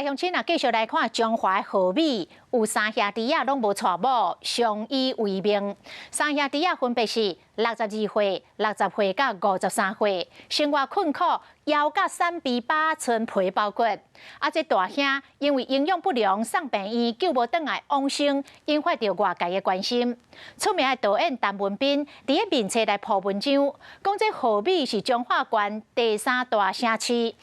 鄉親啊，繼續來看彰化和美有三兄弟仔攏無娶某，相依為命。三兄弟仔分別是62歲、60歲佮53歲，生活困苦，枵甲瘦豬飽賰皮包骨。啊，這大兄因為營養不良送病院救無轉來往生，引發著外界的關心。出名的導演陳文彬佇咧面冊來鋪文章，講這和美是彰化縣第三大城市。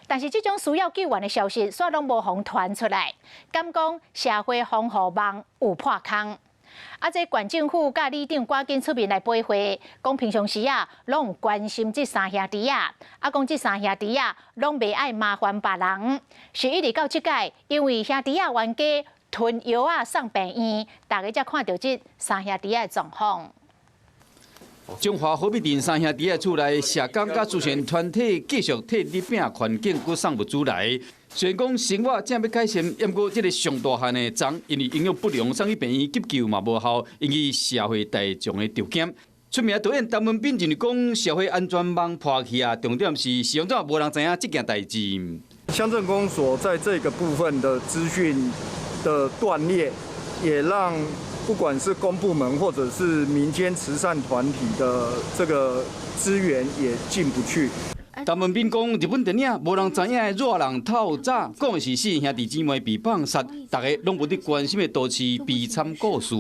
但是這種需要救援的消息，煞攏無予傳出來，敢講社會防護網有破空。啊，這縣政府佮里長趕緊出面來回話，講平常時啊，攏有關心這三兄弟仔，啊，講這三兄弟仔攏袂愛麻煩別人。是一直到這擺，因為兄弟仔冤家吞藥仔送病院，大家才看著這三兄弟仔的狀況。彰化和美鎮三兄弟仔厝內，社工佮慈善團體繼續替禮餅環境，閣送物資來。雖然講生活正欲改善，毋過這个上大漢的昨因為營養不良送去病院急救嘛無效，引起社會大眾的著驚。出名導演陳文彬認為講社會安全網破去啊，重點是是按怎無人知影這件代誌。鄉鎮公所在這個部分的資訊的斷裂，也讓不管是公部門或者是民間慈善團體的這個資源也進不去。陳文彬講，日本電影無人知影的熱人透早，講的是四兄弟姊妹被放殺，大家攏無佇關心的都市悲慘故事。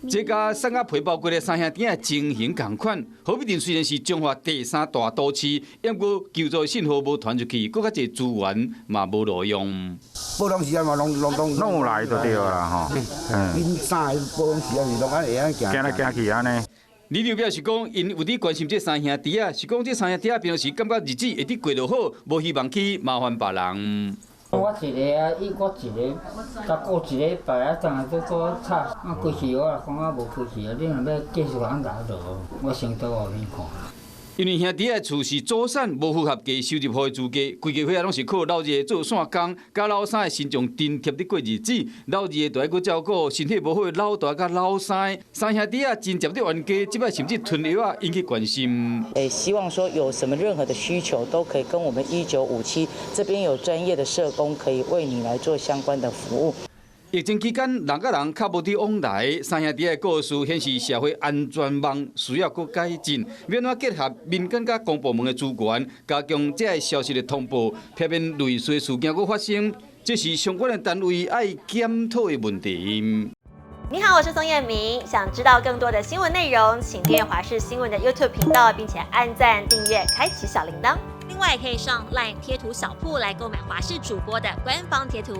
這佮瘦甲皮包骨的三兄弟仔情形仝款。和美鎮雖然是彰化第三大都市，毋過求助信號無傳出去，閣較濟資源嘛無路用。保養時間嘛，攏攏攏攏有來就對啦吼。恁三个保養時間是攏按會按行。行來行去按呢。里長表示講，𪜶有佇關心這三兄弟仔，是講這三兄弟仔平常時感覺日子會佇過就好，無希望去麻煩別人。我一个啊，伊我一个，佮顧一禮拜啊，當然閣閣吵，啊規氣我若講啊無規氣啊，你若欲繼續按來落，我先倒外面看。因為兄弟仔厝是祖產，無符合低收入戶的資格，規家伙仔攏是靠老二的做線工，佮老三的身上津貼佇過日子。老二的著愛閣照顧身體無好的老大佮老三，三兄弟仔真濟佇冤家，這擺甚至吞藥仔引起關心。誒，希望說有什麼任何的需求，都可以跟我們1957這邊有專業的社工，可以為你來做相關的服務。疫情期間，人佮人較無佇往來，三兄弟的故事顯示社會安全網需要閣改進，欲按怎結合民間佮公部門的資源，加強這个消息的通報，避免類似的事件閣發生，這是相關的單位愛檢討的問題。你好，我是宋燕明。想知道更多的新聞內容，請訂閱華視新聞的 YouTube 頻道，並且按讚、訂閱、開啟小鈴鐺。另外，可以上 LINE 貼圖小鋪來購買華視主播的官方貼圖。